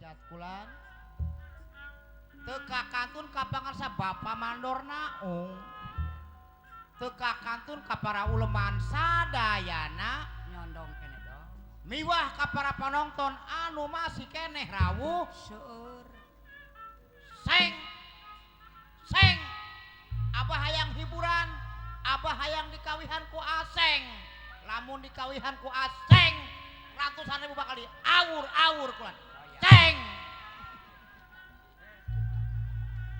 Dahsyat kulan. Teu kakantun ka pangarsa Bapa Mandor Naung. Teu kakantun ka para uleman sadayana nyondong keneh dong. Miwah ka para penonton anu masih keneh rawuh seueur. Seng seng abah hayang hiburan, abah hayang dikawihan ku Aseng. Lamun dikawihan ku Aseng ratusan ribu bakal diawur-awur kulan. Ceng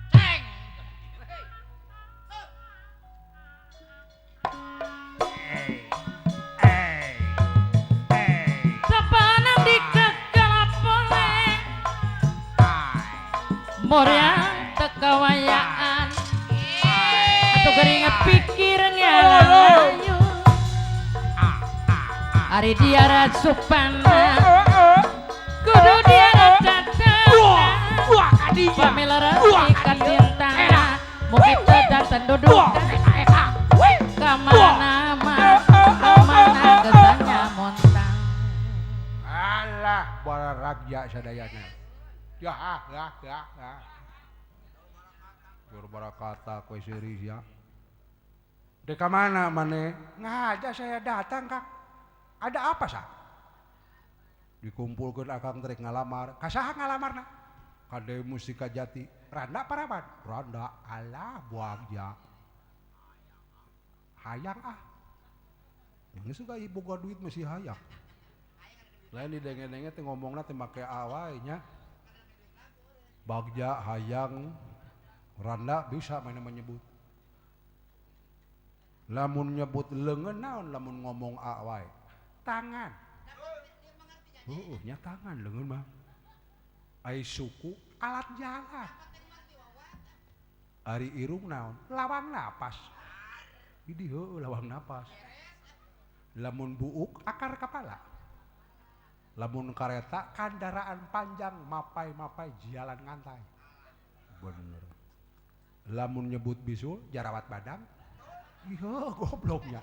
ceng. Sapanang di kekalapole Moryang tekawayaan atau gering pikir ngalayu Ari diara supana kudu diara tatana pamilara ikan tintana mugi pedanten duduk kamana kamana gesanya montang. Alah bara ragja sadayana. Ya ya ya ya. Jur barakata kowe seuri ya. Deka mana maneh? Ngaja saya datang Kang. Ada apa sah? Dikumpulkeun akang trek ngalamar. Ka saha ngalamarna? Ka Dewi Mustika Jati. Randa parawan? Randa. Alah buagja. Hayang ah. Yang suka ibu boga duit masih hayang. Lain didenge-denge teh ngomongna teh make awae nya. Bagja hayang randa bisa mana menyebut. Lamun nyebut leungeun naon lamun ngomong a wae? Tangan. Heueuh nya tangan leungeun mah. Ai suku alat jalan. Ari irung naon? Lawang napas. Idi heueuh lawang napas. Lamun buuk akar kepala. Lamun kareta kandaraan panjang mapai-mapai jalan ngantai. Bener. Lamun nyebut bisul jarawat badang. Iya gobloknya.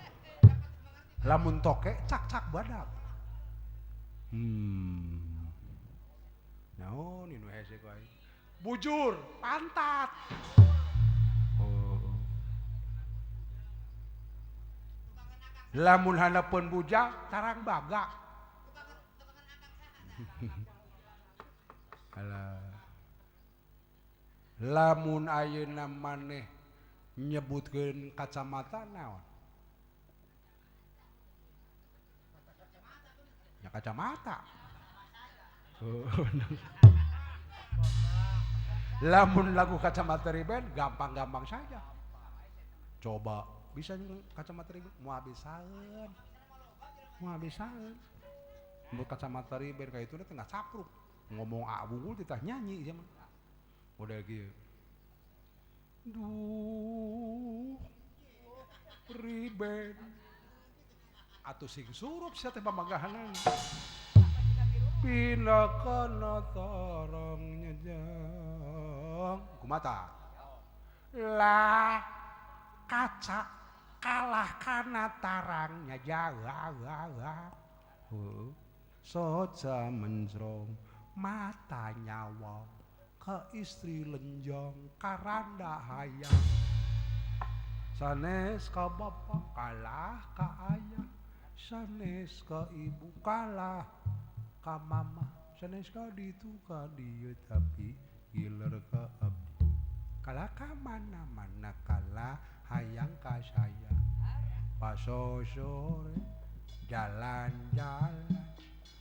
Lamun toke cak-cak badak. Naon nu hese ku aing? Bujur, pantat. Oh. Lamun handapeun bujang tarang baga. Alah. Lamun ayeuna maneh nyebutkeun kacamata naon? Ya kacamata. Lamun lagu kacamata riben gampang-gampang saja. Coba bisa kacamata riben moal bisaeun. Moal bisaeun. Mun kacamata riben ka itu teh nggak capruk. Ngomong a wungul titah nyanyi sia mah. Model kieu. Duh riben atuh sing surup sia teh pamagahanan. Pina kana tarang nyejang kumata lah kaca kalah kana tarang nyejang soja mencrong mata nyawa ke istri lenjong karanda hayang sanes ka bapak kalah ka ayah sanes ka ibu kalah ka mama sanes ka ditu ka dieu tapi giler ka abdi kalah ka mana-mana kalah hayang ka saya paso sore jalan-jalan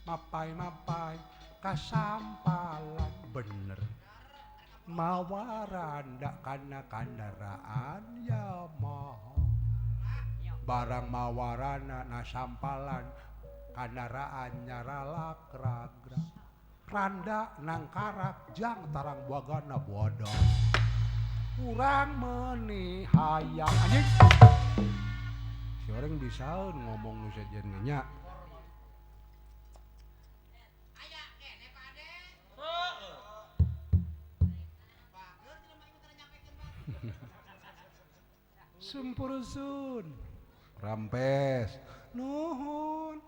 mapai-mapai kasampalan bener mawaranda kana kandaraan ya maha barang mawarana nasampalan kandaraan nyaralak ragra randa nangkarak jang tarang bagana bodoh urang meni hayang anjing si orang bisa ngomong nu sejen nya. Sempursun rampes nuhun.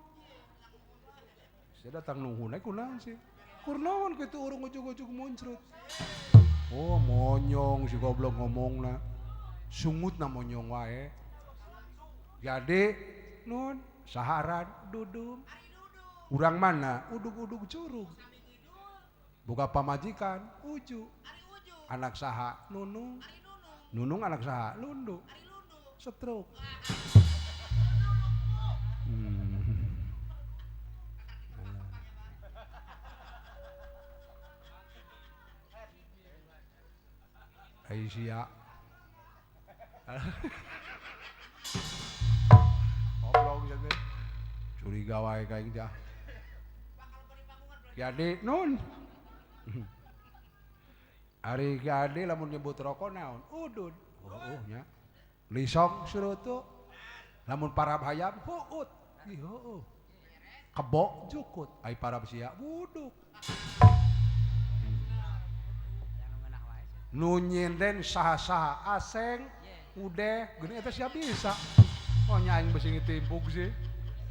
Saya datang nuhun ae kunaon sih? Kurnaon kitu urung ujug-ujug muncrut. Oh monyong si goblok ngomongna. Sungutna monyong wae. Jadi nun saharan dudung. Urang mana? Udug-udug curug. Boga pamajikan uju. Anak saha nunung. Nunung anak saha lundu. Stroke. Aisyah. Goblok jadi. Curiga wae ka aing teh. Ki Ade nun. Ari Ki Ade lamun nyebut rokok naon? Udud. Heueuh nya. Lisong surutu. Lamun parab hayam huut. Ih heueuh. Kebo jukut. Ai parab sia wuduk. Nu nyinden saha-saha aseng udeh geuning eta sia bisa. Oh nya aing beusi ngitimpuk sih.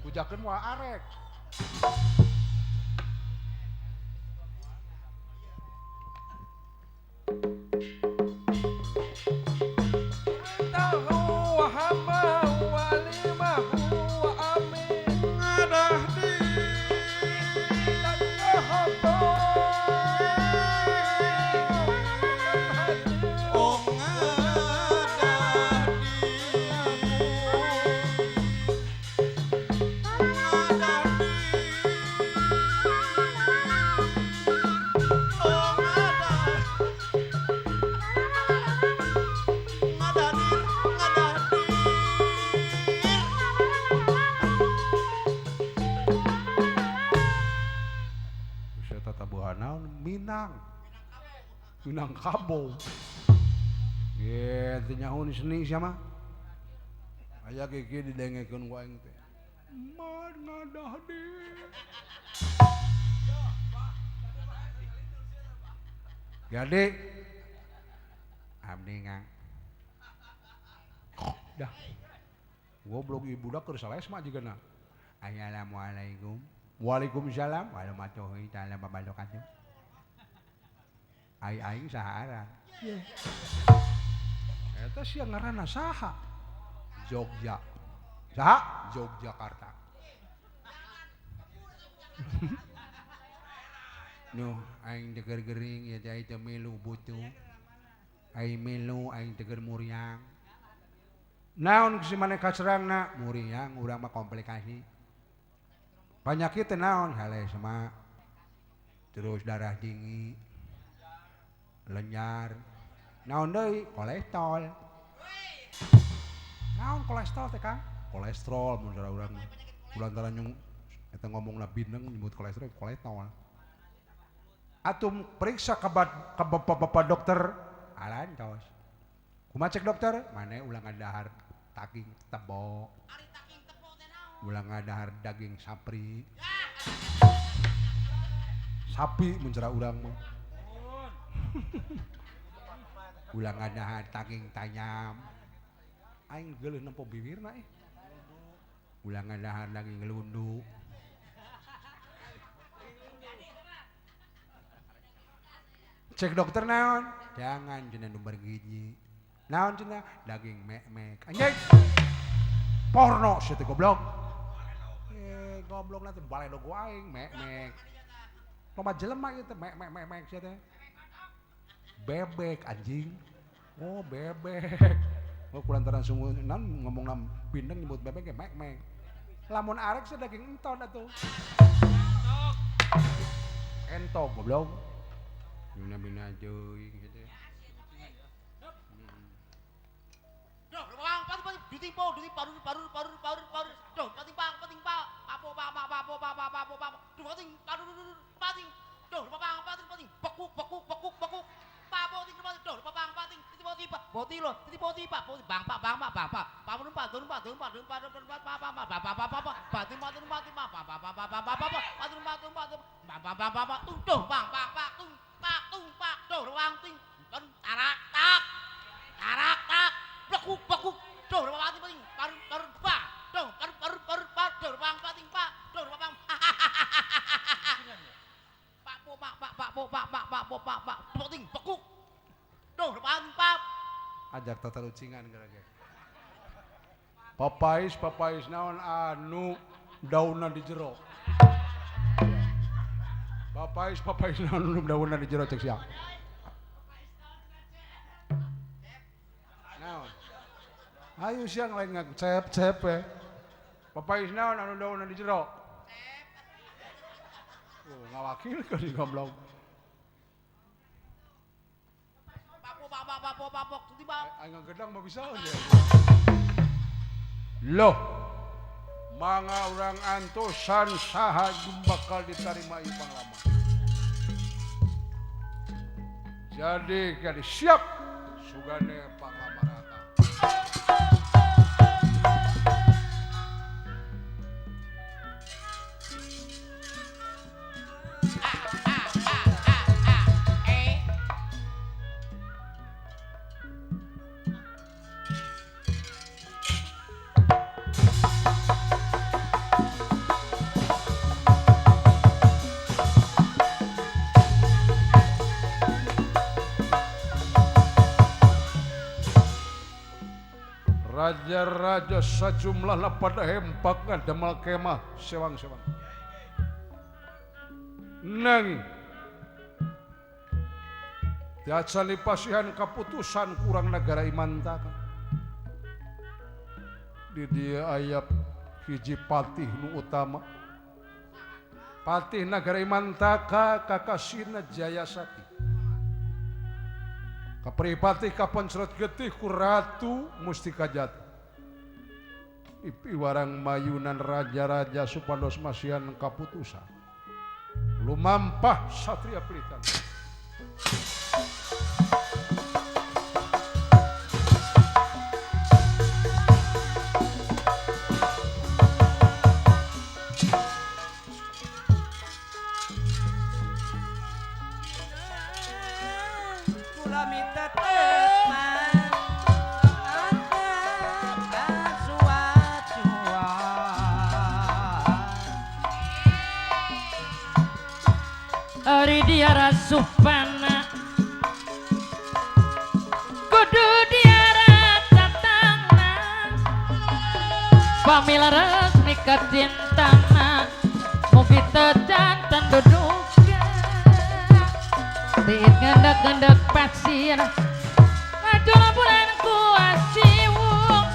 Ujakeun moal arek. Minang kabo. Ye, teu nyaho seni sia mah. Aya gege didengekeun ku aing teh. Mad ngadah deui. Gade. Abdi ngang. Dah. Goblok ieu budak keur salesma jigana. Assalamualaikum. Waalaikumsalam warahmatullahi taala wabarakatuh. Ai aing saha aran? Eta sia ngaranna saha? Jogja. Saha? Yogyakarta. Nuh aing teger gering ya teh teu milu butuh. Aing milu aing teger muriang. Naon si maneh kaserangna? Muriang urang mah komplikasi. Panyakit teh naon? Halesma. Terus darah tinggi. Lenyar. Naon deui? Kolesterol. Naon kolesterol teh Kang? Kolesterol mun cara urang. Kulantaran nyung eta ngomongna bindeng nyebut kolesterol, kolesterol. Atum periksa ka bapak-bapak dokter alantos. Kumaha cek dokter? Mane ulah ngadahar daging tebo. Ulah ngadahar daging sapri. Sapi mun cara urang mah. Ulah ngadahar daging tanyam. Aing geuleuh nempo bibirna ih. Ulah ngadahar daging lundu. Cek dokter naon? Jangan cenah nu bergizi. Naon cenah? Daging mek-mek. Anjing. Porno sia teh goblok. Eh goblok na teh baledog aing mek-mek. Loba jelema ieu teh mek-mek mek-mek sia teh. Bebek anjing. Oh bebek. Oh kulantaran sungguh nan ngomong nam bindeng nyebut bebek ge mek-mek. Lamun arek sia daging enton atuh. Entok goblok. Bina-bina teuing gitu. Duh, bang, pati pati ditimpo, ditimpo, paru paru paru paru. Duh, pati bang, pati pa, papo pa pa papo pa pa papo pa. Duh, pati paru pati. Duh, bang, pati pati bekuk bekuk bekuk bekuk. Papo ting pati, duh, bang, pati tipo tipa, boti lo, tipo tipa, boti bang pa bang pa bang pa. Papo pa dun pa dun pa dun pa dun pa pa pa pa pa pa pa pa. Pati pati pati pa pa pa pa pa pa pa pa. Pati pati pati bang bang bang bang tung duh bang bang bang tung. Pak tung pak duh ruang ting ton tarak tak tarak tak bekuk bekuk duh ruang ting ting paru paru pa duh paru paru paru pa duh ruang pa ting pa duh ruang pak po pak Pak pak pak pak pak pak pak ting pekuk. Duh depan pap. Ajak tatarucingan gara-gara. Papais papais naon anu daunna di jero. Papais papais naon anu daunna di jero cek sia. Naon? Ayo siang lain ngecep-cep we. Papais naon anu daunna di jero? Oh, ngawakilkeun si goblok. Aing ngagedang mah bisa aja. Loh, mangga urang antosan saha bakal ditarima ieu panglamar. Jadi jadi siap sugane panglamarata. A A A A A E. Raja-raja sajumlah pada hempak ngadamel kemah sewang-sewang. Nanging diacan dipasihan kaputusan kurang negara Imantaka. Di dia aya hiji patih nu utama. Patih negara Imantaka kakasina Jayasati. Kapripati kaponcrot getih ku Ratu Mustika Jati. Ipiwarang mayunan raja-raja supados masihan kaputusan. Lumampah satria pelitan. Ari diara supana kudu diara tatangna pamila resmi kacintana mugi teu janten duduka tiit ngendek-ngendek pasir ngajul bulan ku asiwung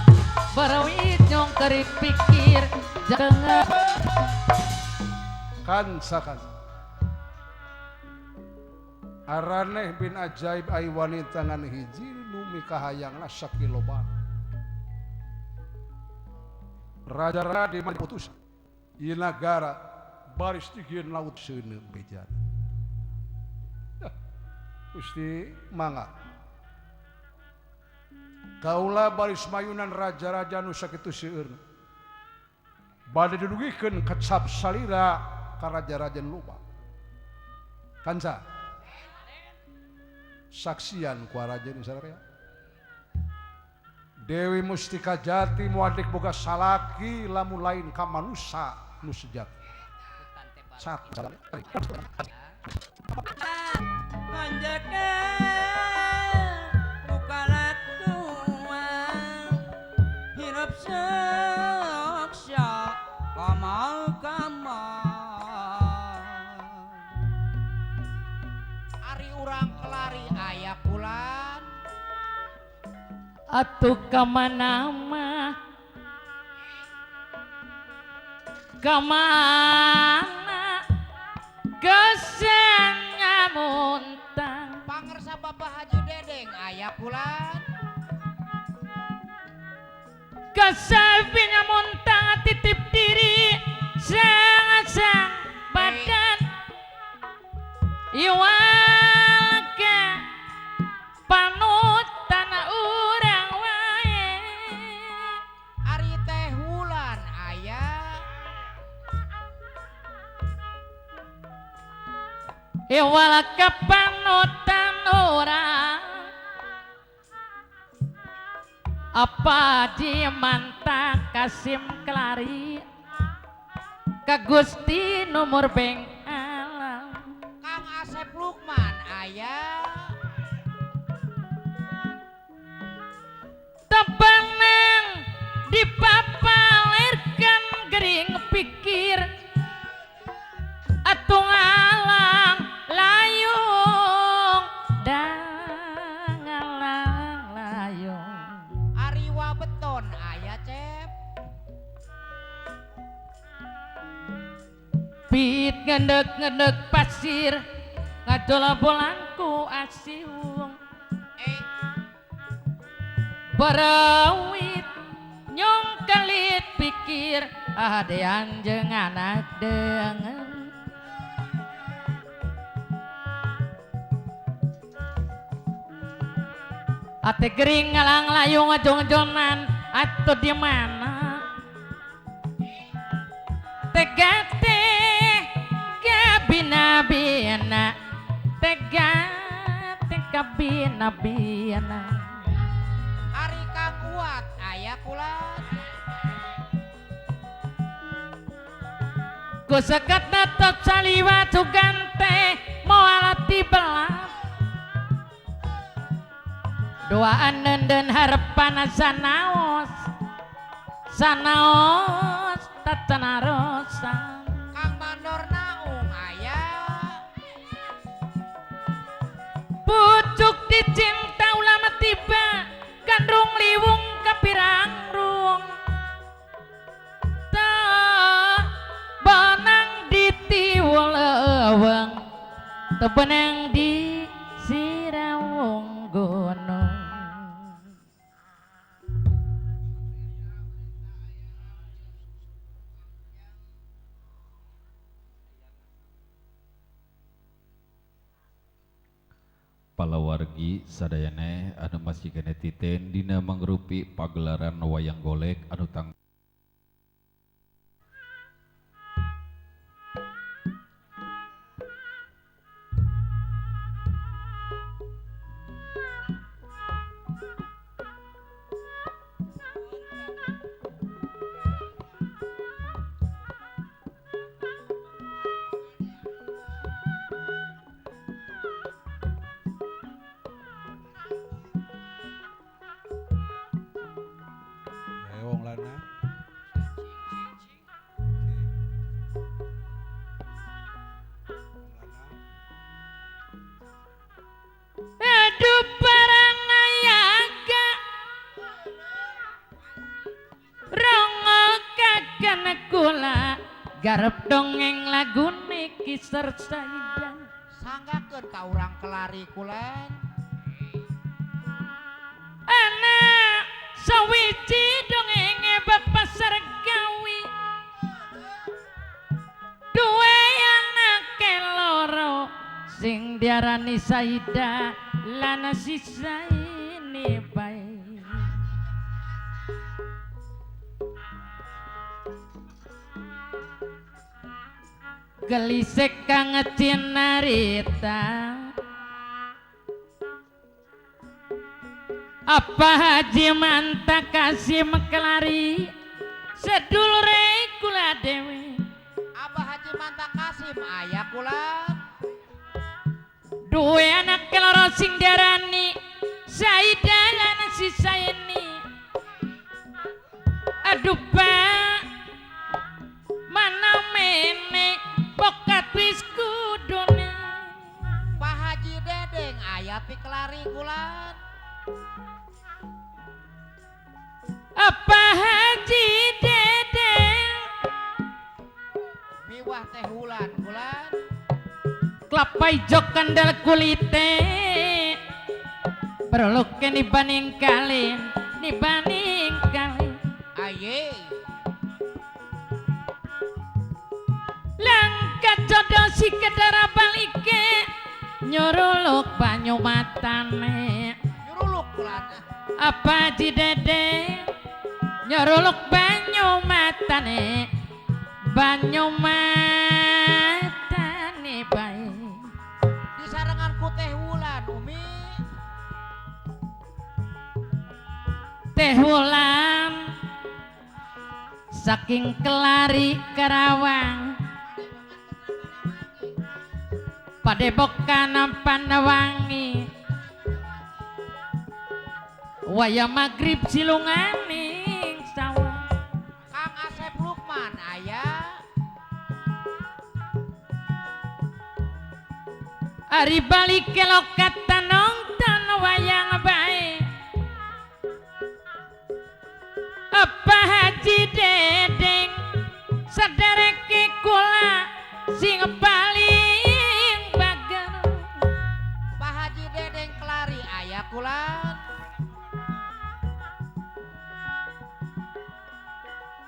barawit nyong keri pikir jangan kansakan Araneh bin ajaib ai wanita ngan hiji nu mikahayangna sakiloban. Raja-raja di putus ieu nagara baris digieun laut seuneu bejan. Gusti mangga. Kaula baris mayunan raja-raja nu sakitu seueurna. Bade didugikeun kecap salira ka raja-raja nu loba. Kanca saksian ku raja nu sararea. Dewi Mustika Jati muadik boga salaki lamun lain ka manusa nu sejati. Sat. Ari urang kelari aya kulan atuh kamana mah kamana gesengnya muntang pangersa Bapak Haji Dedeng aya kulan kesapinya muntang titip diri sang-sang badan iwalke panutan urang wae ari teh wulan aya iwalke panutan urang apa di mantang kasim kelari ka Gusti nomor beng alam Kang Asep Lukman aya. Tebenang dipapalirkan gering pikir atuh ngalang layung dan ngalang layung. Ariwa beton aya Cep. Pit ngendek-ngendek pasir ngadola bolanku asiung. Berawit nyongkelit pikir adean jeung anak dengan ate gering ngalang layung ngajong-jonan atau di mana tega tega bina bina tega tega bina bina. Ari Kang Uat aya kulan. Ku sekat tetep saliwa cugan teh moal tibelah doaan nenden harapan sanaos sanaos tatanarosan. Kang Mandor naung aya. Pucuk dicinta ulama tiba gandrung liwung kepirangrung tak benang ditiwul leweng tebenang di sirawung gunung. Palawargi sadayana anu masih keneh titen dina mangrupi pagelaran wayang golek anu tang garep dongeng lagune Kiser Saidan. Sanggakeun ka urang kelari kulen. Anak sawiji dongenge Bapak Sargawi. Duwe anake loro sing diarani Saida lan si Saini bae. Gelisek kang cinarita apa haji manta kasih mekelari sedulure kula dewe. Apa haji manta kasim aya kula. Duwe anak keloro sing diarani Saida lan si Saini. Aduh Pak mana mene pokat wis kudune. Pak Haji Dedeng aya pikelari kulan. Apa Haji Dedeng miwah teh wulan kulan. Kelapa ijo kandel kulite berluke nibaning kalin nibaning kalin. Aye langkat jodoh si kedara balike nyuruluk banyu matane. Nyuruluk kulan. Apa Haji Dede nyuruluk banyu matane banyu matane bae. Disarengan ku teh wulan Umi. Teh wulan saking kelari Karawang. Padepokan Pandawangi waya magrib silunganing sawah. Kang Asep Lukman aya. Ari balik kelokatan nonton wayang bae. Apa Haji Dedeng sadereke kula sing paling bager. Pak Haji Dedeng Kelari aya kulan.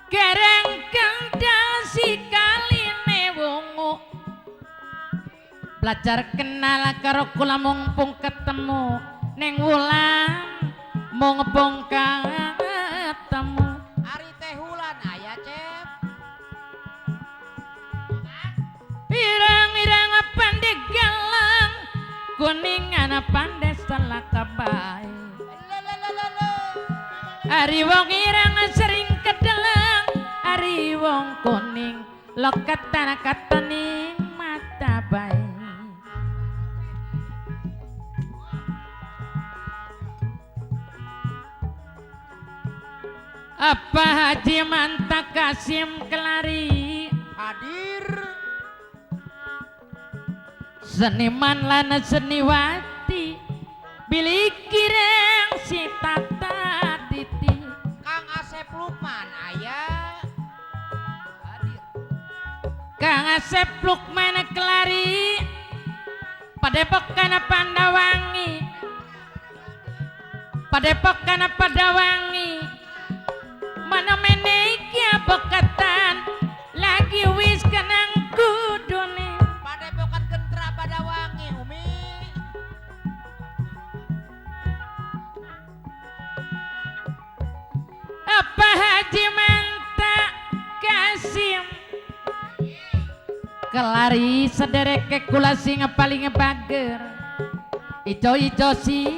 Gereng kendal sikaline wungu. Belajar kenal karo kula mumpung ketemu neng wulan mumpung ketemu. Ari teh wulan aya Cep. Irang-irang pande galang kuningan pande selaka bae. Ari wong irang sering kedeleng, ari wong kuning lokatan katoning mata bae. Apa Haji Manta Kasim Kelari hadir. Seniman lan seniwati bilih kireng si tata titi. Kang Asep Lukman aya hadir. Kang Asep Lukman Kelari Padepokan Pandawangi, Padepokan Padawangi. Mana meneki bekatan lagi wis kenang kudune. Padepokan Gentra Padawangi Umi. Apa Haji Manta Kasim Kelari sedereke kula sing paling bager. Ijo-ijo si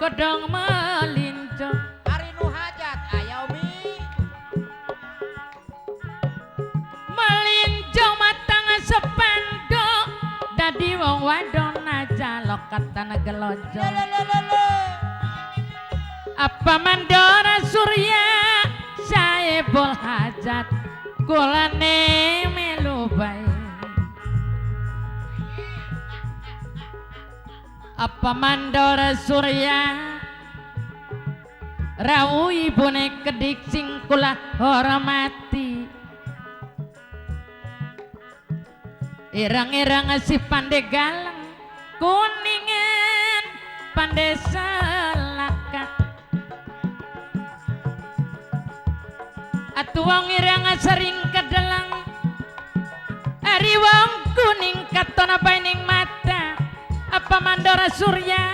godhong melinjo. Ari nu hajat aya Umi. Melinjo matang sepando dadi wong wadon aja lokatan gelojo. Apa mandora surya saebul hajat kulane melu bae. Apa mandora surya rawuh ibune kedik sing kula hormati. Irang-irang si pande galang kuningan pande selaka. Atuh wong irang sering kedelang, ari wong kuning katon apa ning mata. Apa mandora surya,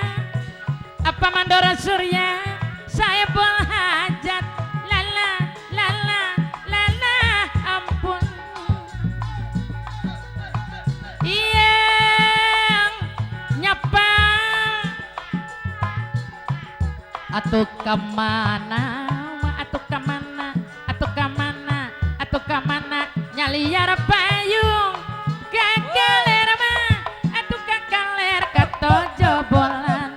apa mandora surya saebul hajat. Lala lala lala ampun. Yang nyapa atuh kemana, atuh kemana, atuh kemana, atuh kemana nyaliar payung kakaler mah atuh kakaler katojobolan.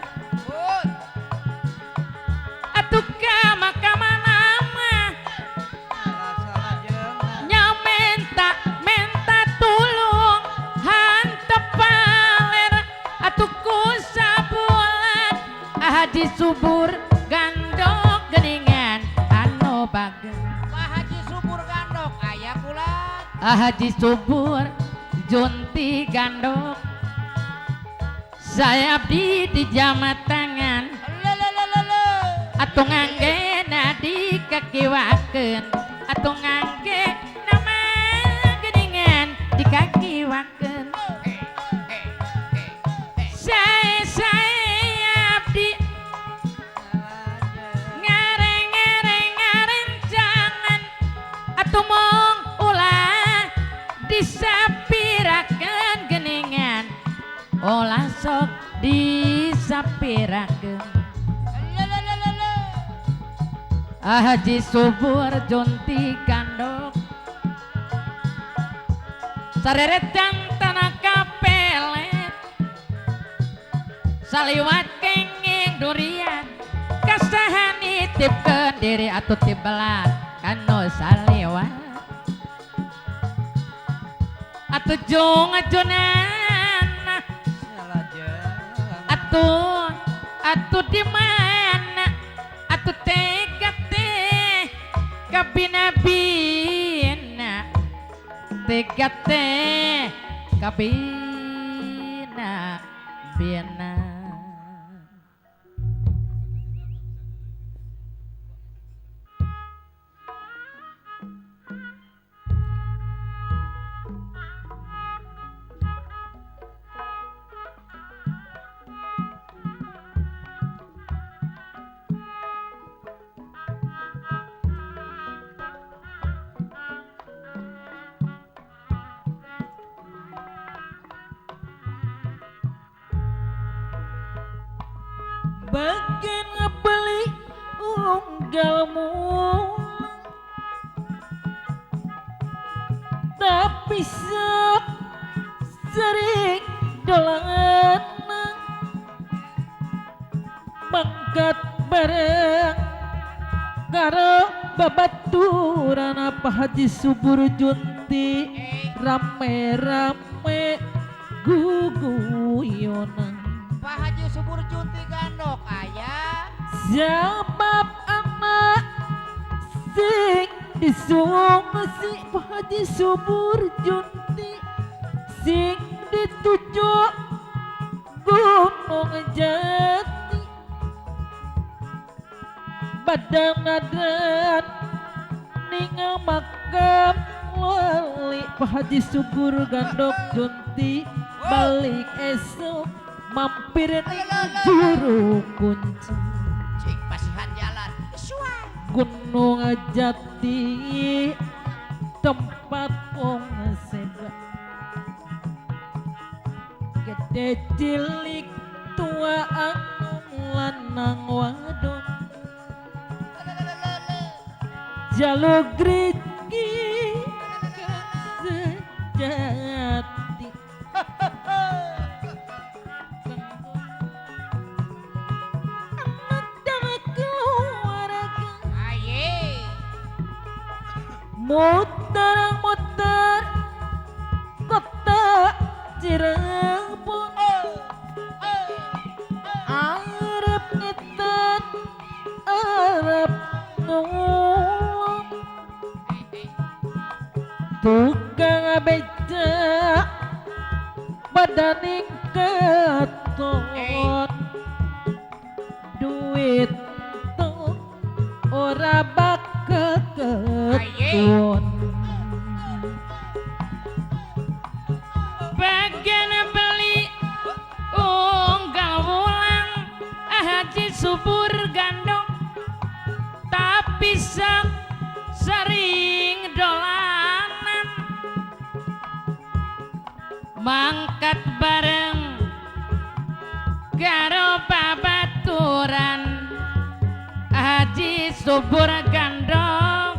Atuh kama kamana mah nyamenta menta tulung hantep paler atuh kusabulan. Haji Subur Gandok geningan anu bager. Pak Haji Subur Gandok aya kulan. Haji Subur Junti Gandok saya abdi di jamat tangan. Atuh ngangge nadi kakiwakeun, atuh ngangge nama geningan dikakiwakeun. Saya abdi ngareng-ngareng ngarencangan atuh mong ulah disapirakeun geningan, ulah sok disapirakeun. Haji Subur Junti Gandok sareretan tanah kapelet. Saliwat kenging durian kasahan nitipkeun diri atuh tibelat kanu saliwat atuh jung ajunan atuh atuh di mana atuh tega teh kabina-bina tega teh kabina bina. Bagian ngebeli unggal mulang tapi sok sering dolanan mangkat bareng karo babaturan apa Haji Subur Junti rame-rame guguyonan. Pak Haji Subur Junti gandok ayah sebab anak sing disungsi Pak Haji Subur Junti sing dituju Gunung Jati badang nadan ninga makam wali Pak Haji Subur gandok Junti balik esok mampir juru kunci cik pasihan jalan Gunung Jati tempat wong seda gede cilik tua anom lanang wadon jaluk rezeki sejati muter-muter kota Cirebon arep ngetan arep ngulon tukang beca badaning keton duit tuh ora bakal keton. Bagian beli unggal wulang Haji Subur gandong tapi sok sering dolanan mangkat bareng karo babaturan Haji Subur gandong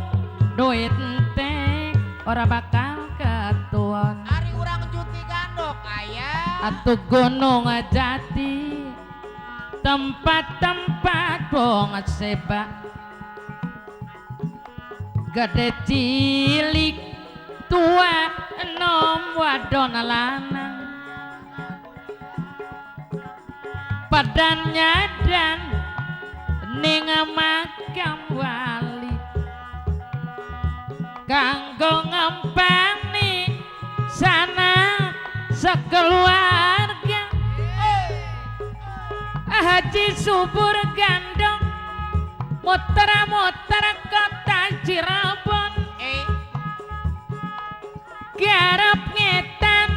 duit entek ora bakal ketuan. Ari urang Junti gandok ayah atuh Gunung Jati tempat-tempat bongat seba gede cilik tua enom wadon lanang padannya dan ning makam wali kanggo ngempani sana sekeluarga Haji Subur gandong muter-muter kota Cirebon garap ngetan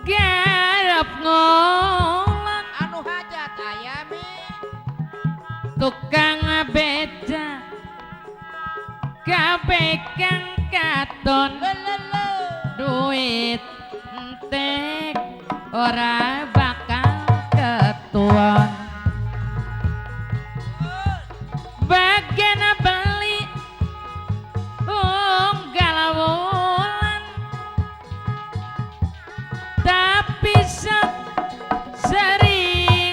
garap ngulon anu hajat ayami tukang beca kabeh kang katon duit entek ora bakal ketuan. Bagian beli unggal wulan tapi sok sering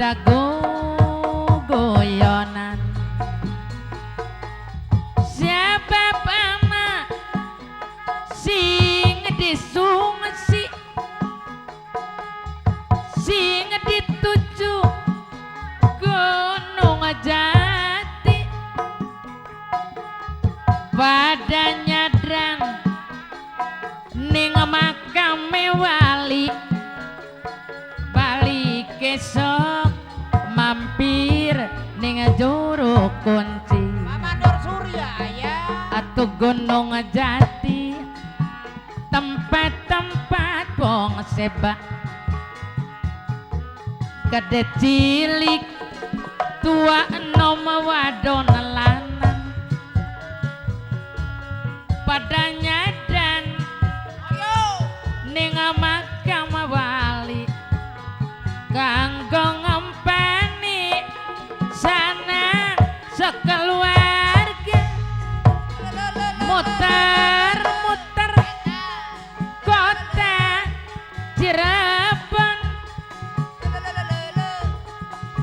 Pada goyonan siapa anak sing disungsi sing dituju Gunung Jati pada nyadran ning makame wali balik esok mampir ning juru kunci Mama Nur Surya ayah atau Gunung Jati tempat-tempat wong sebak gede cilik tua enom wadon lanang pada nyadan ning makam wali kanggo ngempeni sana sekeluarga muter-muter kota Cirebon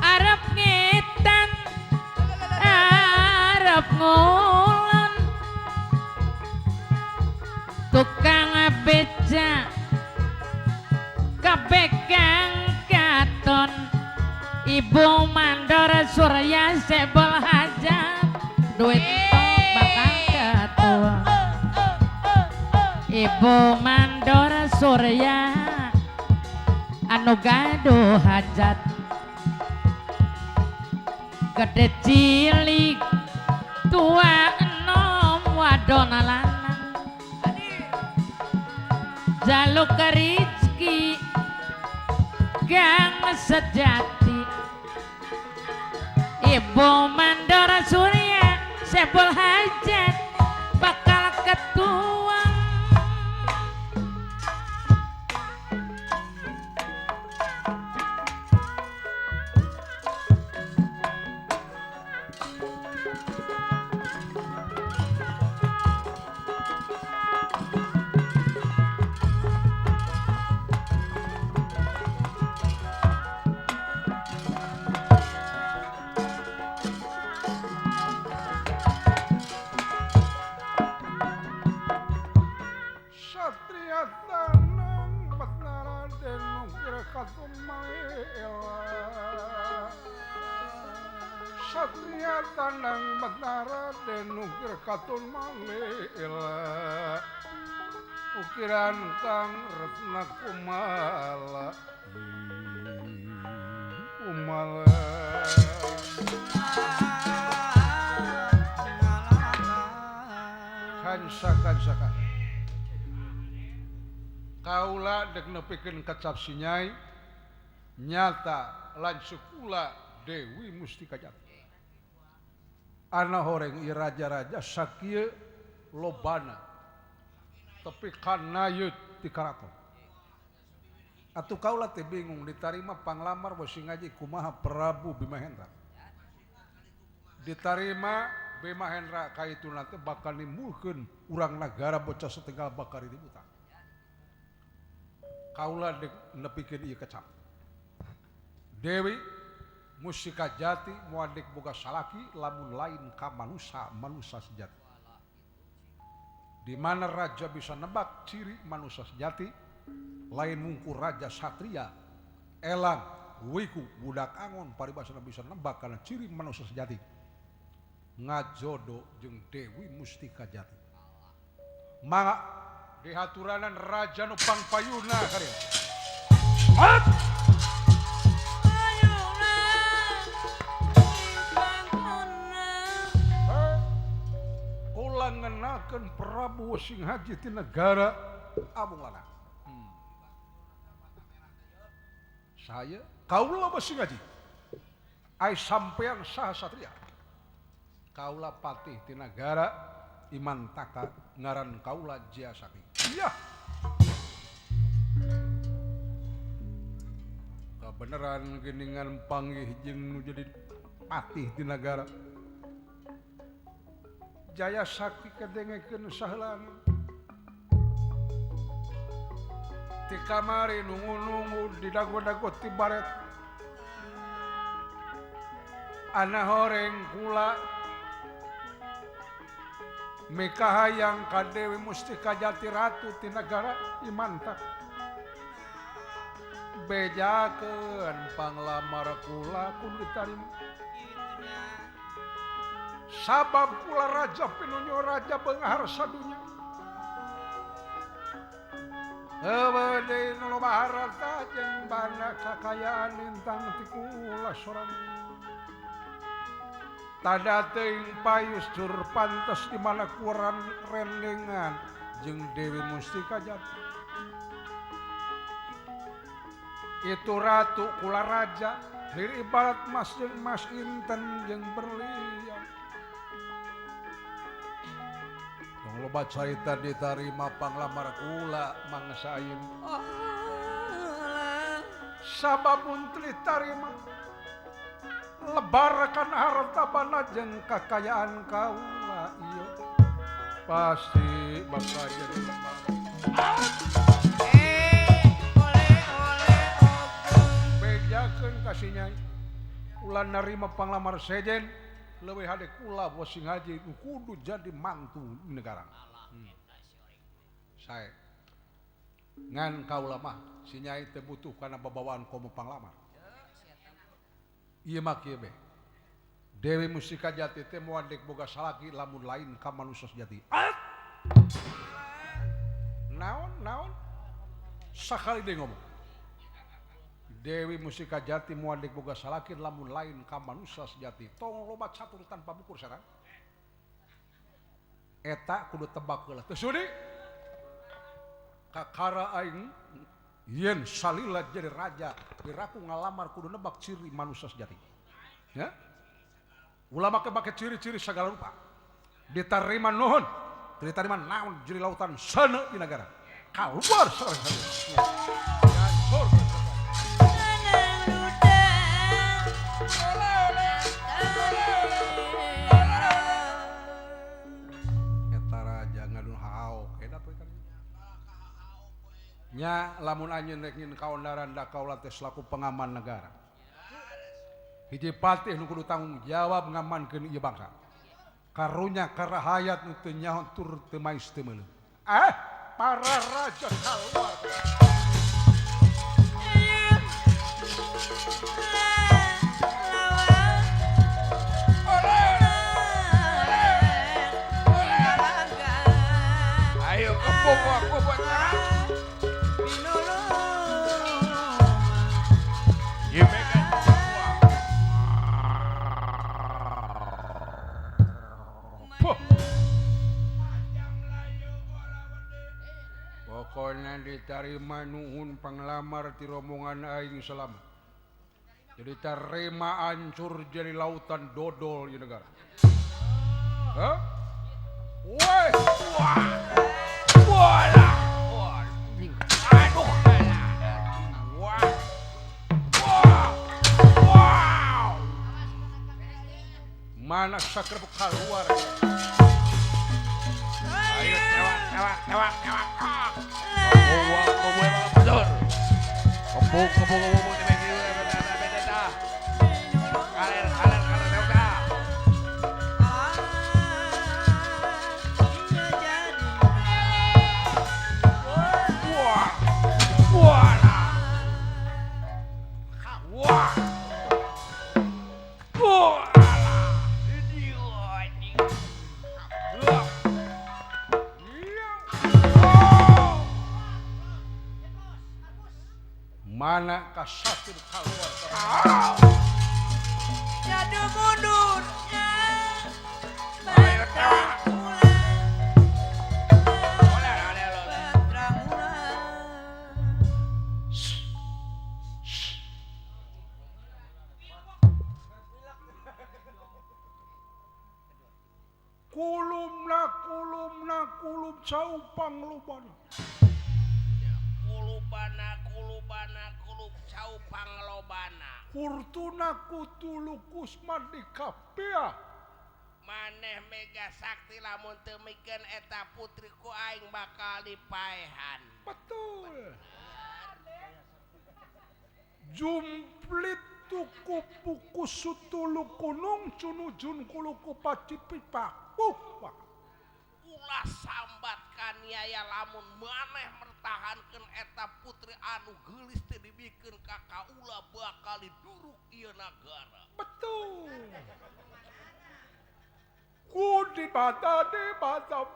arep ngetan arep ngulon tukang beca kabeh kang katon ibu mandor Surya sebol hajat duit tok bakal ketua ibu mandor Surya anu gaduh hajat gede cilik tua enom wadon lanang jaluk rezeki kang sejati ibu mandor Surya sebol hajat bakal ketua. Satria tanang Batnaraden ukir katumaila. Satria tanang Batnaraden ukir katumaila. Ukiran kang retna kumala kumala. Kansa kansa kansa. Kaula dek nepikeun kecap sinyai nyata lan sukula Dewi Mustika Jati. Ana horeng ieu raja-raja sakieu lobana tepi kanayut ti karaton. Atuh kaula teh bingung ditarima panglamar bos ngaji kumaha Prabu Bimahendra. Ditarima Bimahendra kaituna teh bakal nimbulkeun urang nagara bocah setengah bakal ributan. Kaula dek nepikeun ieu kecap. Dewi Mustika Jati moal dek boga salaki lamun lain ka manusa manusa sejati. Di mana raja bisa nebak ciri manusia sejati lain mungkur raja satria elang wiku budak angon paribasana bisa nebak karena ciri manusia sejati ngajodo jeung Dewi Mustika Jati. Mangga dihaturanan raja nu pangpayuna karya. Hap! Kula ngenakeun Prabu Singhaji ti negara Abung Lanang. Saya kaula Singhaji. Ai sampean saha satria. Kaula patih ti nagara Imantaka ngaran kaula Jayasakti. Iya. Kabeneran geuningan panggih jeung nu jadi patih di nagara. Jayasakti kadengekeun saheulana. Ti kamari nungu-nungu di dago-dago ti baret. Ana horeng kula mikahayang ka Dewi Mustika Jati Ratu ti nagara Imantak. Bejakeun panglamar kula kudu ditarima. Sabab kula raja pinunyo raja beunghar sadunya. Heueuh deui nu loba harta jeung bana kakayaan lintang ti kula sorangan. Tada teuing payus jur pantes di mana kuran rendengan jeung Dewi Mustika Jati. Itu ratu kula raja lir ibarat mas jeung mas inten jeung berlian. Tong loba carita ditarima panglamar kula mangsa ayeuna. Sabab mun teu ditarima lebarkan harta bana jeung kakayaan kaula ieu pasti bakal jadi lebar. Oleh Bejakeun ka si Nyai kula narima panglamar sejen leuwih hade kula bos sing haji nu kudu jadi mantu di negara. Sae ngan kaula mah si Nyai teu butuh kana babawaan komo panglamar. Ieu mah kieu be. Dewi Mustika Jati teh moal dek boga salaki lamun lain ka manusia sejati. Naon naon? Sakali deui ngomong. Dewi Mustika Jati moal dek boga salaki lamun lain ka manusia sejati. Tong loba catur tanpa bukur sarang. Eta kudu tebak heula. Teu sudi. Kakara aing yen salila jadi raja, piraku ngalamar kudu nebak ciri manusia sejati. Ya? Ulama make ciri-ciri segala rupa. Diterima nuhun, diterima naon jadi lautan sana di negara. Keluar sareng. Hancur. Eta raja ngadun haok eta poe nya lamun anjeun rek nyin kaondaran da kaula teh selaku pengaman negara. Hiji patih nu kudu tanggung jawab ngamankeun ieu bangsa. Karunya karahayat nu teu nyaho tur teu mais teu meuleuh. Para raja kaluar. Ayo kepung aku buat Pokoknya diterima nuhun panglamar ti rombongan aing selamat. Jadi terima hancur jadi lautan dodol di negara. Hah? Woi, wah, bola, aduh, wah, wah, wow. Mana sakrep keluar? Ayo tewak, tewak, tewak, tewak. Kepung, kepung, kepung, kaler, kaler, kaler, tewak. Wah, wah, wah, wah. Mana kasatur keluar. Jadu mundur. Ayo tewak. Kulumna kulumna kulum caupang lubana. Kulubana kulubana kulub caupang lobana. Kurtuna kutulu kusma dikapea. Maneh mega sakti lamun teu mikeun eta putriku aing bakal dipaehan. Betul. Jumplit Tuku buku sutulu kunung cunujun kuluku pacipipak. Ulah sambat kaniaya lamun maneh mertahankeun eta putri anu geulis teu dibikeun ka kaula bakal diduruk ieu nagara. Betul. Ku di bata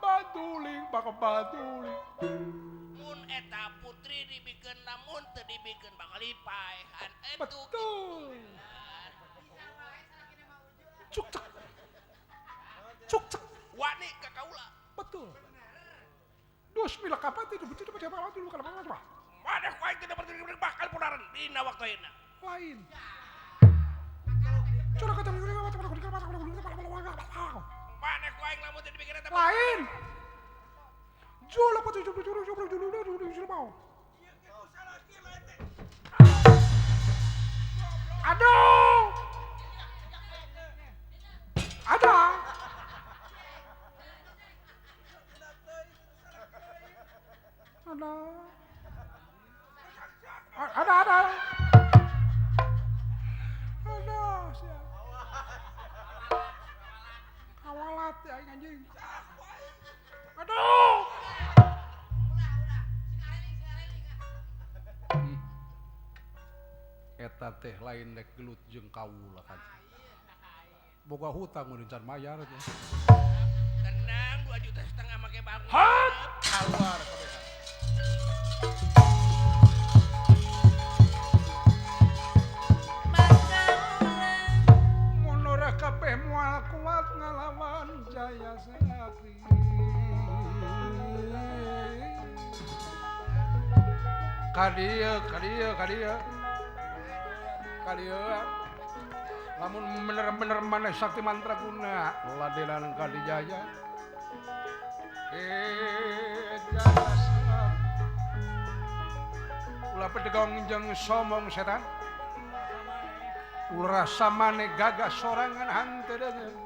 baduling baka baduling. Mun eta putri dibikeun lamun teu dibikeun bakal dipaehan. Betul. Cuk cek. Cuk cek. Wani ka kaula. Betul. Dus mila kapan itu betul betul dulu kalau mana. Maneh ku aing teu bakal punaran dina waktu ayeuna. Lain. Maneh ku aing lamun teu dibikeun eta. Lain. Aduh. Ada. Ada. Ada ada. Ada siap. Kawalat ya anjing. Aduh. Eta teh lain rek gelut jeung kaula kan. Boga hutang mun can mayar teh. Tenang 2,5 juta make bangun. Keluar kabeh. Mun ora kabeh moal kuat ngalawan Jaya Sakti. Kadieu kadieu kadieu. Kadieu lamun bener-bener maneh sakti mantraguna ladelan ka Dijaya. Jaya ulah pedegong jeung somong setan. Ulah rasa maneh gagah sorangan hanteu deungeun.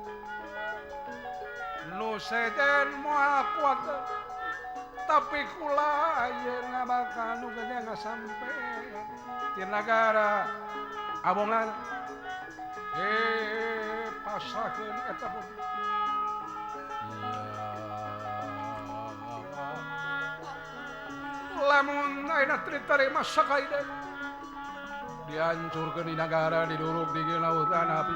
Nu sejen moal kuat tapi kula ayeuna bakal nu gede ngasampe ti nagara abongan. Pasahkeun eta pun. Lamun ayeuna diterima sakaida dihancurkeun di nagara diduruk di lautan api.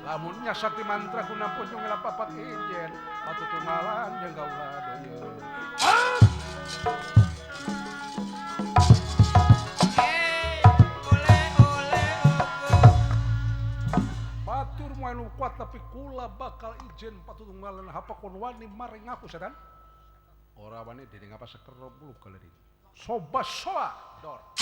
Lamun nya sakti mantra guna punjung papat ijen patutunggalan jeung kaula deui. Batur moal kuat tapi kula bakal ijen patutunggalan hapakon wani maring aku setan. Ora wani dening apa sekerop bulu kalerin. Soba soa dor.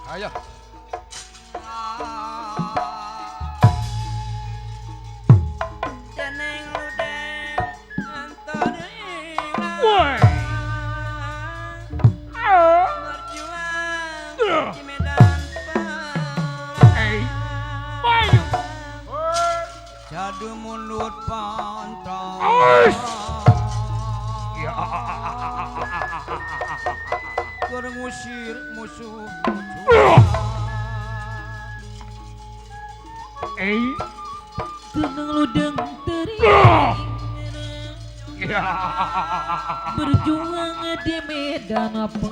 Ayo. Deneng ludeng antar Woi. Berjuang di medan perang. Jadu mulut pantang. Keur ngusir musuh. Tenang ludeng teri berjuang di medan apa. Berjuang di medan apa.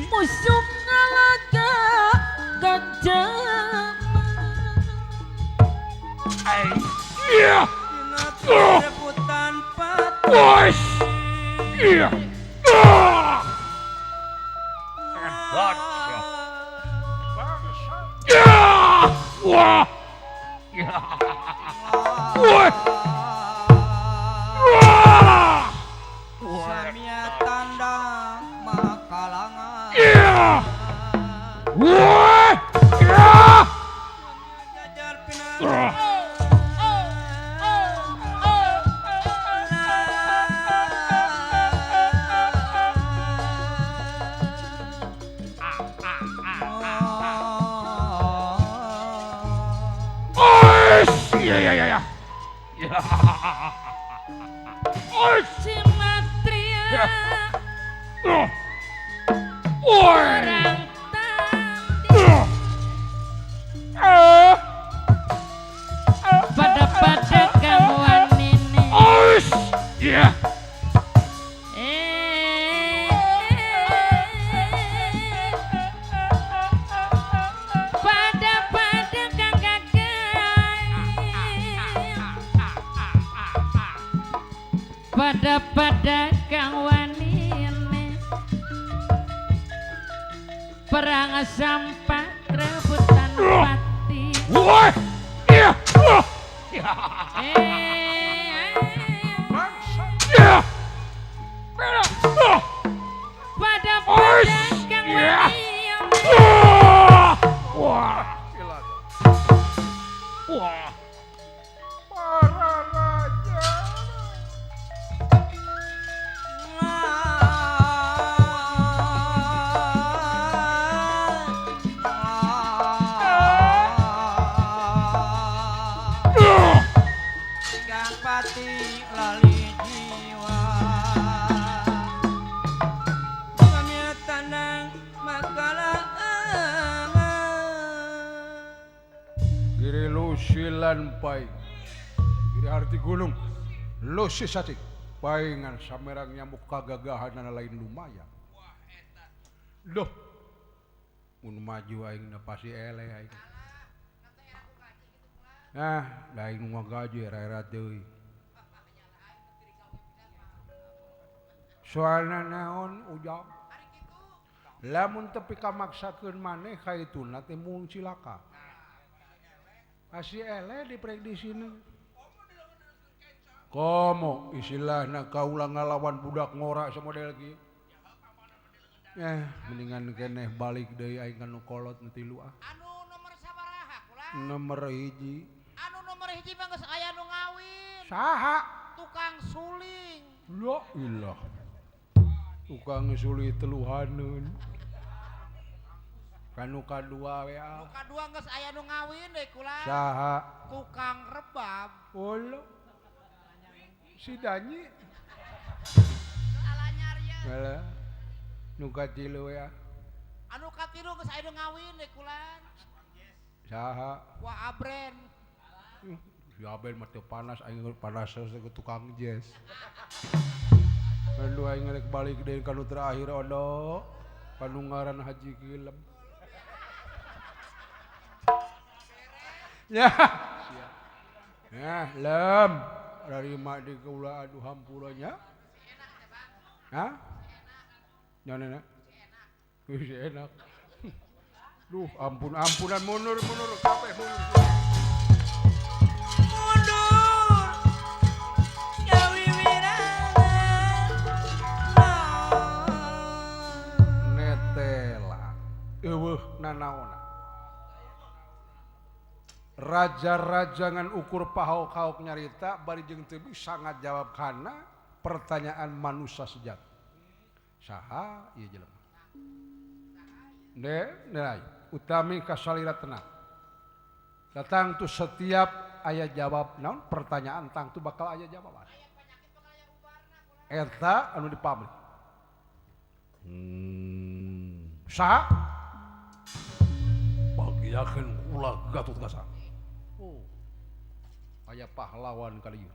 Musuh ngalaga gajah. Dina rebutan pati. Wah. Samia tandang makalangan. Jajar pinang. Simatria orang tanding pada pada kawan ini pada pada kang gagal pada pada kang wanine perang sampak rebutan pati. Pada pada kang wanine. Wah, wah, para raja. Kang pati lali jiwa. Samia tandang makalangan. Giri lusilan pai. Giri arti gunung. Lusi sati. Paingan samerang nyamuk kagagahan lain lumayan. Duh. Mun maju aing na pasti eleh aing. Nah, lain nu ngagaji era-era deui. Soalna naon ujang? Lamun tepi kamaksakeun maneh ka ituna teh mung cilaka. Kasih eleh dipredisina. Komo istilahna kaula ngalawan budak ngora samodel kieu. Mendingan keneh balik deui aing ka nu kolot nu tilu ah. Anu nomor sabaraha kula? Nomor hiji. Anu nomor hiji mah geus aya nu ngawin. Saha? Tukang suling. La ilah. Tukang suling teluhaneun. Kanu kadua we ah. Nu kadua geus aya nu ngawin deui kula. Saha? Tukang rebab. Olo. Si Danyi. Alanyar ye. Alah. Nu katilu we ah. Anu katilu geus aya nu ngawin deui kula. Saha? Wa Abren. Si Abren mah teu panas aing panas ke tukang jazz. Aduh aing rek balik deui ka nu terakhir odo. Kanu ngaran Haji Kilem. Ya. Nah, lem dari mak di kaula aduh hampuranya. Hah? Nyaona enak. Wih, enak. Duh, ampun-ampunan mundur mundur kabeh mundur. Mundur. Nyawiwirangan. Netela. Eueuh nanaona. Raja-raja ngan ukur pahaok-haok nyarita bari jeung teu bisa ngajawab kana pertanyaan manusia sejati. Saha ieu jelema? Ne, nilai utami kasalira tenang. Datang tu setiap aya jawab naon pertanyaan tang tu bakal aya jawaban. Eta anu dipamri. Saha? Bagiakeun kula Gatot Kaca. Oh. Aya pahlawan kali ieu.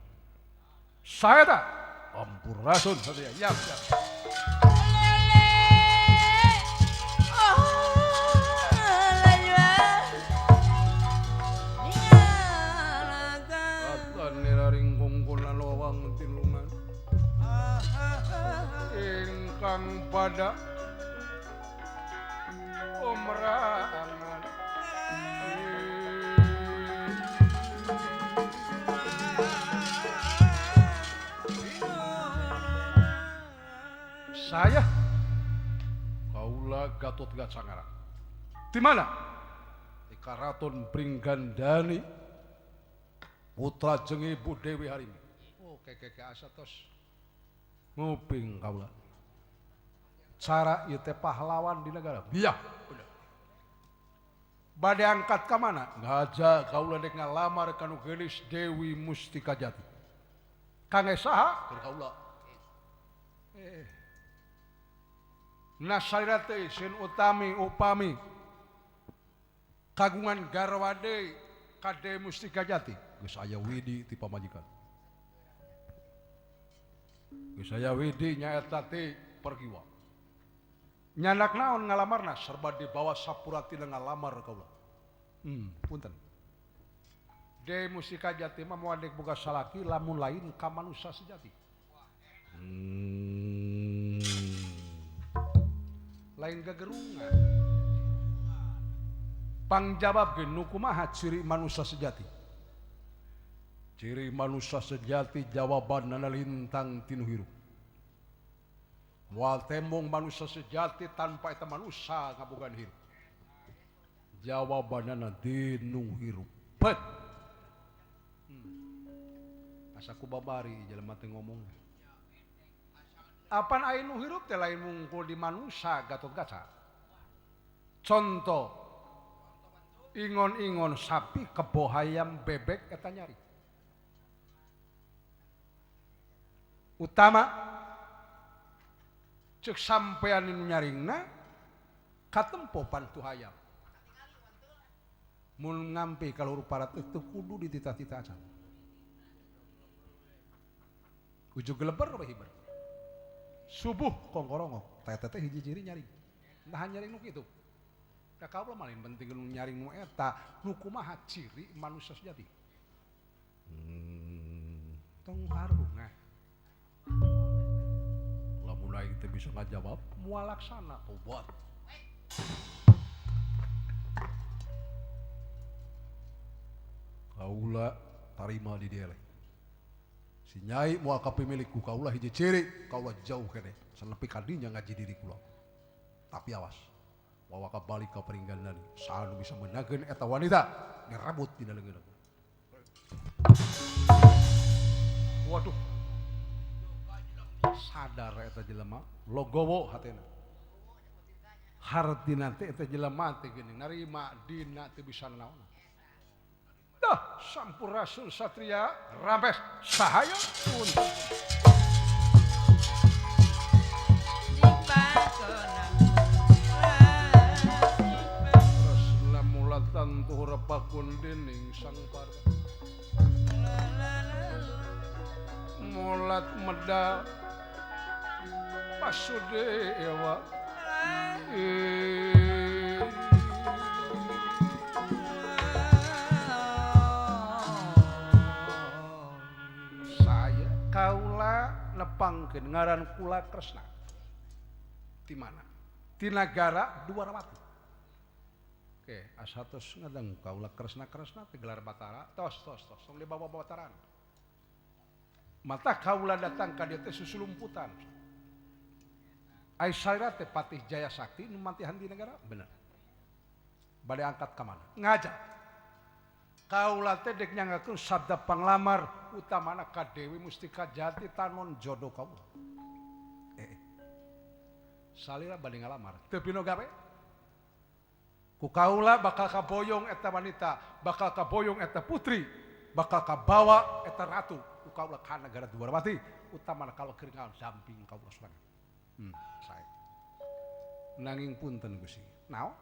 Saeta ampurasun satria. Yap, yap. Ingkang pada omrangan. Saya kaula Gatot Kaca ngaran. Di mana? Di Karaton Pringgandani putra jeung Ibu Dewi Harini. Oh, keke asa tos nguping kaula. Cara ieu teh pahlawan di negara. Iya, bener. Bade angkat ka mana? Ngaja kaula dek ngalamar ka nu geulis Dewi Mustika Jati. Kangge saha? Keur kaula. Nasalira teh sieun utami upami kagungan garwa deui ka Dewi Mustika Jati. Geus aya widi ti pamajikan. Geus aya widi nyaeta ti pergiwa. Nyandak naon ngalamarna serba dibawa sapuratina ngalamar kaula. Punten. Dewi Mustika Jati mah moal dek boga salaki lamun lain ka manusa sejati. Lain gegerungan. Pangjawab ge nu kumaha ciri manusa sejati? Ciri manusa sejati jawabanna lintang tinu hirup. Moal tembong manusia sejati tanpa eta manusa ngabogaan hirup. Jawabanna dinu hirup. Pet. Asa ku babari jelema teh ngomong. Apan aya nu hirup teh lain mungkul di manusa Gatot Kaca. Contoh ingon-ingon sapi kebo hayam bebek eta nyari. Utama cek sampean nu nyaringna katempo pantu hayam. Mun ngampi ka luhur parat teu kudu dititah-titah acan. Ujug geleber we hiber. Subuh kongkorongok, teh teh hiji ciri nyaring. Nah nyaring nu kitu. Da kaula mah lain penting nu nyaring nu eta, nu kumaha ciri manusia sejati. Tong harungah. Lamun aing teu bisa ngajawab, moal laksana tobat. Kaula tarima di dieu. Si nyai moal kapimilik ku kaula hiji ciri, kaula jauh keneh. Sanepi kadinya ngaji diri kula. Tapi awas, wawa kabalik ka Pringgandani, saha nu bisa meunangkeun eta wanita direbut dina leungeun. Waduh. Sadar eta jelema logowo hatena. Hartina teh eta jelema teh geuning narima dina teu bisa nanaon. Dah sampurasun satria rampes sahaya pun. Rasna mulatan tuhur pakun dening sang parwa. Mulat medal Pasudewa. Saya kaula nepangkeun ngaran kula Kresna. Ti mana? Ti nagara Dwarawati. Oke, asa tos ngadang kaula Kresna Kresna teh gelar Batara. Tos tos tos tong dibawa Bataran. Mata kaula datang ka dieu teh susulumputan. Ai salira teh Patih Jaya Sakti nu mantihan di negara bener. Bade angkat ka mana? Ngajar. Kaula teh dek nyanggakeun sabda panglamar utamana ka Dewi Mustika Jati tanon jodoh kaula. Salira bade ngalamar teu pino gawe. Ku kaula bakal kaboyong eta wanita, bakal kaboyong eta putri, bakal kabawa eta ratu. Ku kaula ka nagara Dwarawati utamana kalau keur damping kaula sorangan. Sae. Nanging punten Gusti. Naon?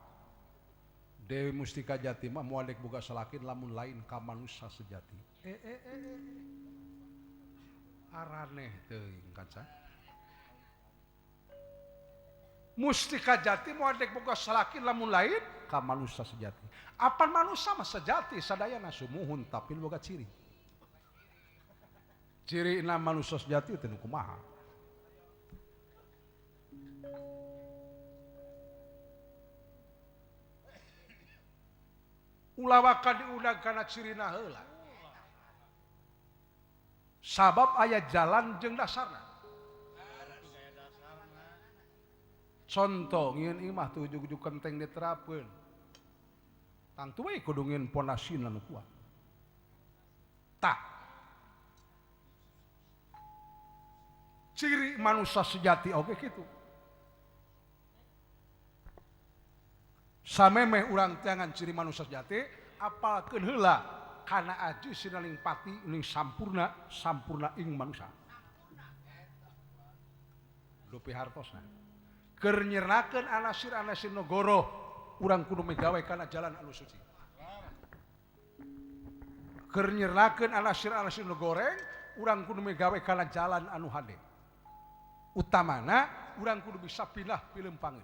Dewi Mustika Jati mah moal dek boga salakin lamun lain ka manusa sejati. Araneh teuing kaca. Mustika Jati moal dek boga salakin lamun lain ka manusa sejati. Apan manusa mah sejati sadayana sumuhun tapi boga ciri. Cirina manusa sejati teh nu kumaha? Ulah waka diundang kana cirina heula. Sabab aya jalan jeung dasarna. Contoh ngieun imah teu ujug-ujug kenteng diterapkeun. Tangtu we kudu ngieun pondasina nu kuat. Tah. Ciri manusia sejati oge kitu. Samemeh urang teangan ciri manusia sejati, apalkeun heula kana aji sinaling pati ning sampurna, sampurna ing manusia. Dupi hartosna. Keur nyirnakeun anasir-anasir nagara, urang kudu migawe kana jalan anu suci. Keur nyirnakeun anasir-anasir nu goreng, urang kudu migawe kana jalan anu hade. Utamana urang kudu bisa pindah pilempangeun.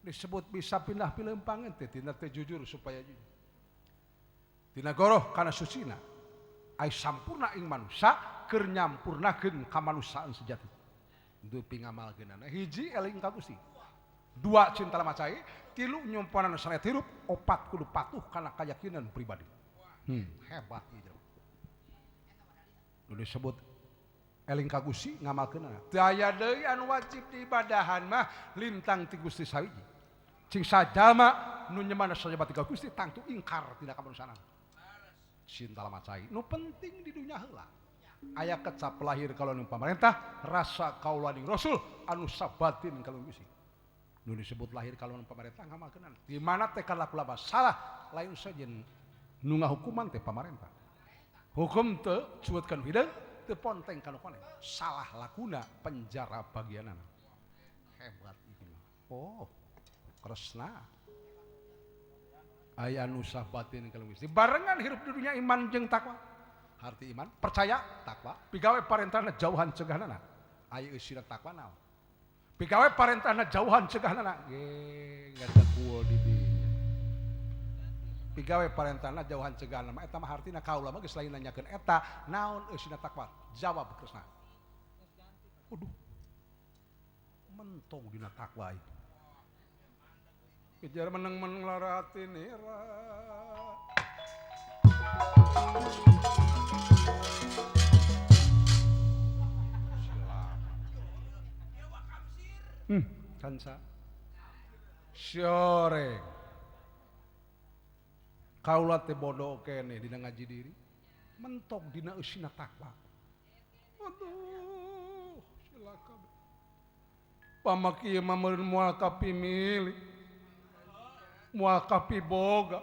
Disebut bisa pindah pilempangeun teh tina teh jujur supaya jujur. Tina goroh kana sucina ai sampurna ing manusa keur nyampurnakeun kamanusiaan sejati. Dupi ngamalkeunana hiji eling ka Gusti. Dua cinta lama cai, tilu nyumponan syariat hirup, opat kudu patuh kana keyakinan pribadi. Hebat ieu. Nu disebut eling ka Gusti ngamalkeunana. Teu aya deui anu wajib diibadahan mah lintang ti Gusti sawiji. Cing sajalma nu nyemana sajabati ka Gusti tangtu ingkar tina kamanusiaan. Cinta lama cai nu penting di dunya heula. Aya kecap lahir kalau pamarentah, rasa kaula ning Rasul anu sabatin kalau Gusti. Nu disebut lahir kalau pamarentah ngamalkeunana. Di mana teh kalaku laba salah lain sajen nu ngahukuman teh pamarentah. Hukum teu cuetkeun hideung, teu ponteng kana koneng. Salah lakuna penjara bagianana. Hebat ieu mah. Oh, kresna. Aya nu sabatin kalau Gusti. Barengan hirup di dunia iman jeung takwa. Harti iman, percaya, takwa, pigawe parentahna jauhan cegahnana. Aya eusina takwa naon? Pigawe parentahna jauhan cegahnana. Ge ngadekul di dinya. Pigawe parentahna jauhan cegahnana mah eta mah hartina kaula mah geus lain nanyakeun eta naon eusina takwa? Jawab Kresna. Waduh. Mentong dina takwa ieu. Kejar meneng-meneng lara atinira. Kansa. Sioreng. Kaula teh bodoh keneh dina ngaji diri. Mentok dina eusina takwa. Aduh, cilaka. Pamaki ieu mah meureun moal kapimilih. Moal kapiboga.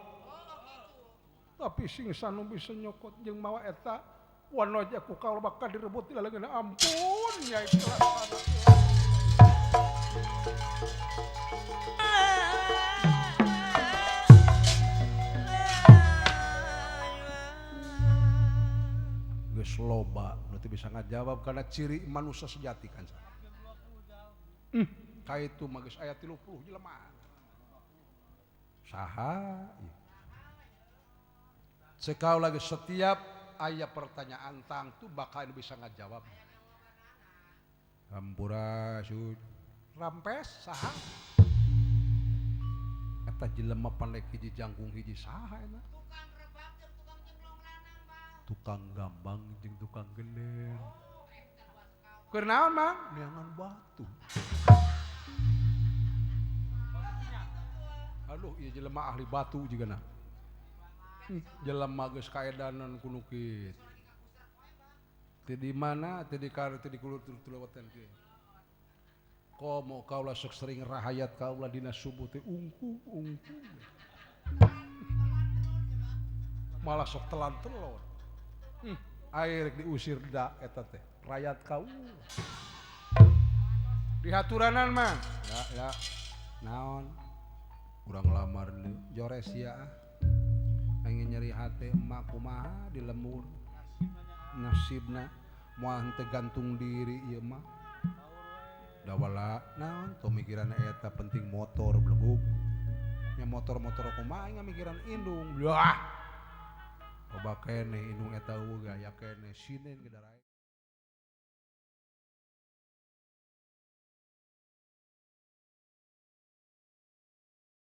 Tapi sing sanu bisa nyokot jeung mawa eta wanoja ku kaula bakal direbut di laleungeun ampun nyai celaka. Geus loba nu teu bisa ngajawab karena ciri manusia sejati kan. Ka itu mah geus aya 30 jelema. Saha? Sekau lagi setiap aya pertanyaan tangtu bakal bisa ngajawab. Hampura sud rampes saha? Eta jelema pandai hiji jangkung hiji saha eta? Tukang rebab jeung tukang jemplong lanang, Bang. Tukang gambang jeung tukang gelen. Keur naon, Mang? Neangan batu. Aduh, ieu jelema ahli batu jigana. Jelema geus kaedanan kuno kitu. Teu di mana, teu di kar, teu di kulur tulewetan kieu. Komo kaula sok sering rahayat kaula dina subuh teh ungku ungku. Malah sok telan telon. Air diusir da eta teh rayat kaula. Dihaturanan mah. Ya ya. Naon? Urang lamar deui jores ya ah. Pengen nyeri hati emak kumaha di lembur. Nasibna moal henteu gantung diri ieu mah. Dawala naon tuh mikiran eta penting motor belegug. Nya motor-motor kumaha aing mikiran indung. Wah. Loba keneh indung eta eueuh gaya keneh sinen gedarae.